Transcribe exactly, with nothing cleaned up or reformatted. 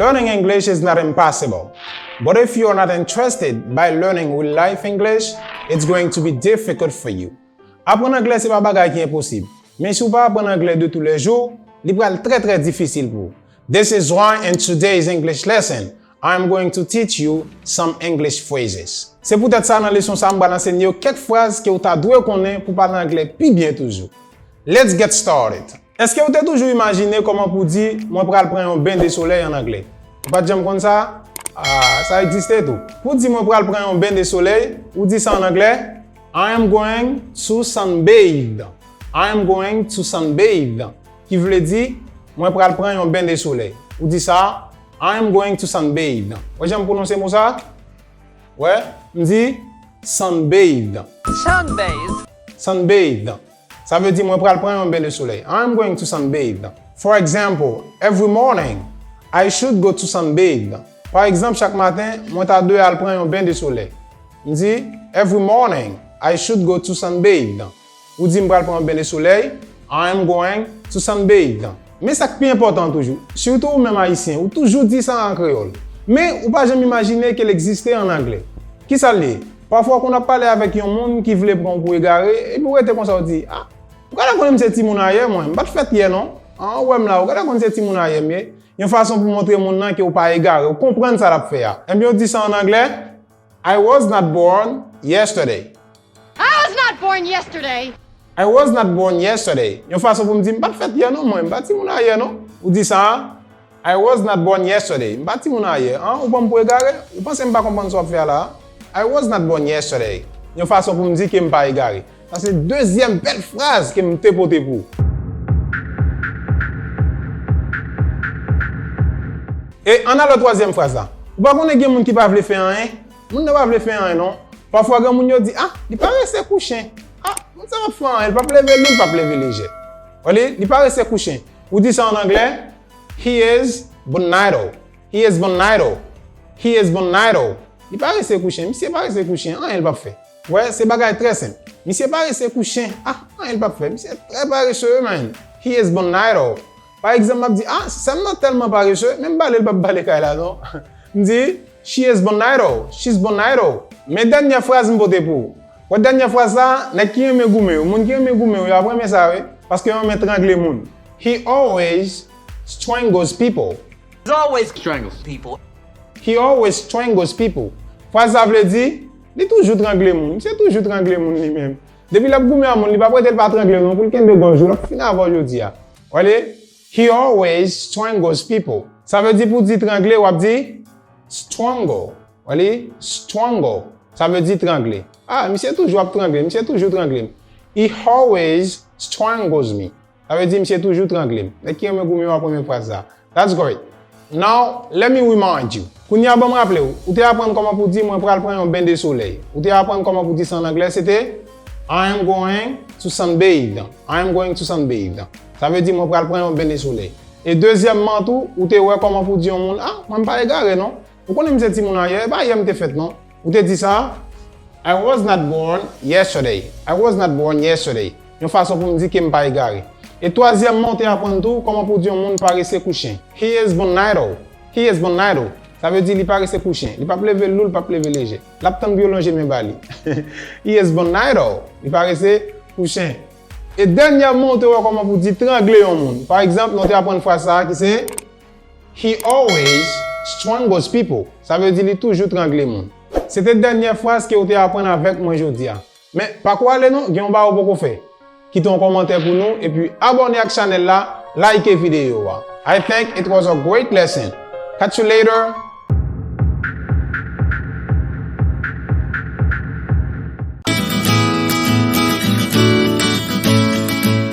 Learning English is not impossible, but if you are not interested by learning real life English, it's going to be difficult for you. Aprann anglè se pa bagay ki enposib, men si w pa aprann anglè de tou lè jou, li pral trè trè difisil pou ou. This is why in today's English lesson, I am going to teach you some English phrases. Se poutèt sa nan leson sa a m pral ansenye w kèk fraz ke w ta dwe konnen pou w pale anglè pi byen toujou. Let's get started! Èske w te toujou imajine kòman pou w di mwen pral pran yon ben de solèy an anglè? Ou pa t janm konn sa? Ah, sa egziste tou. Pou w di mwen pral pran yon ben de solèy, ou di sa an anglè, I am going to sunbathe. I am going to sunbathe. Ki vle di, mwen pral pran yon ben de solèy. Ou di sa, I am going to sunbathe. Wè jan m pwononse mo sa? Wè, m di sunbathe. Sunbathe. Sunbathe. Sa vle di mwen pral pran yon ben de solèy. I am going to sunbathe. For example, every morning, I should go to sunbathe. Pa egzanp, chak maten, mwen ta dwe al pran yon ben de solèy. M di, every morning, I should go to sunbathe. Ou di m pral pran yon ben de solèy, I am going to sunbathe. Men sa k pi enpòtan toujou, sitou ou menm Ayisyen, ou toujou di sa an kreyòl. Men ou pa janm imajine ke l egziste an anglè. Kisa l ye? Pafwa, ou konn ap pale avèk yon moun ki vle pran w pou egare, epi ou rete konsa, ou di, ah, ou genlè konnen m se timoun ayè, mwen, m pa t fèt yè, non. An, ou wè m la, ou genlè konnen se timoun ayè m ye. Yon fason pou montre moun nan ke w pa egare, ou konprann sa l ap fè a. Ebyen, ou di sa an anglè, I was not born yesterday. I was not born yesterday. I was not born yesterday. Yon fason pou m di, m pa t fèt yè non, mwen, m pa timoun ayè non. Ou di sa, I was not born yesterday. M pa timoun ayè. An, ou pran m pou egare? Ou panse m pa konprann sa w ap fè a la? I was not born yesterday. Yon fason pou m di ke m pa egare. Sa se dezyèm bèl fraz ke m te pote pou ou. E ann ale twazyèm fraz la. Ou pa konnen gen moun ki pa vle fè anyen? Moun nan pa vle fè anyen non. Pafwa gen moun yo di, ah, li parese kou chen. Ah, moun sa p ap fè anyen, li p ap leve lou, li p ap leve lejè. Wè li, li parese kou chen. Ou di sa an anglè, he is bonito. He is bonito. He is bonito. Li parese kou chen. Misye parese kou chen. Anyen l p ap fè. Wè, se bagay trè senp. Misye parese kou chen. Ah, anyen l p ap fè. Misye trè parese, man. He is bonito. Pa egzanp, m ap di, ah, sè m nan tèlman parese, menm bale l p ap bale kay la non. M di, she is bonito, she's bonito. Men dènyè fraz m pote pou ou. Wè dènyè fraz sa, nèg ki renmen goumen yo, moun ki renmen goumen yo, y ap renmen sa wi, paske yo renmen trangle moun. He always strangles people. He always strangles people. He always strangles people. Fraz sa vle di, li toujou trangle moun. Misye toujou trangle moun li menm. Depi l ap goumen ak moun, li p ap rete l pa trangle l non, pou l kenbe gòj ou, l ap fini avè w jodi a. Wè li, he always strangles people. Sa vle di pou di trangle, w ap di strangle. Wè li, strangle. Sa vle di trangle. Ah, misye toujou ap trangle, misye toujou trangle m. He always strangles me. Sa vle di misye toujou trangle m. Nèg ki renmen goumen yo ap renmen fraz sa. That's great. Now, let me remind you. Kounye a ban m raple w, ou te aprann kòman pou di mwen pral pran yon ben de solèy. Ou te aprann kòman pou di sa an anglè, se te I am going to sunbathe. I am going to sunbathe. Sa vle di mwen pral pran yon ben de solèy. E dezyèmman tou, ou te wè kòman pou di yon moun, ah, mwen m pa egare non. Ou konnen m se timoun ayè, e pa yè m te fèt non. Ou te di sa, I was not born yesterday. I was not born yesterday. Yon fason pou m di ke m pa egare. E twazyèmman, ou te aprann tou kòman pou di yon moun parese kou chen. He is bonito. He is bonito. Sa vle di li parese kou chen. Li p ap leve lou, li p ap leve lejè. L ap tann pou yo lonje men ba li. He is bonito. Li parese kou chen. E dènyèman, ou te wè kòman pou di trangle yon moun. Pa egzanp, nou te aprann fraz sa a ki se, he always strangles people. Sa vle di li toujou trangle moun. Se te dènyè fraz ke ou te aprann avèk mwen jodi a. Men, pa kou ale non, gen yon bagay ou poko fè. Kite yon kòmantè pou nou, epi abòne ak chanèl la, like videyo a. I think it was a great lesson. Catch you later.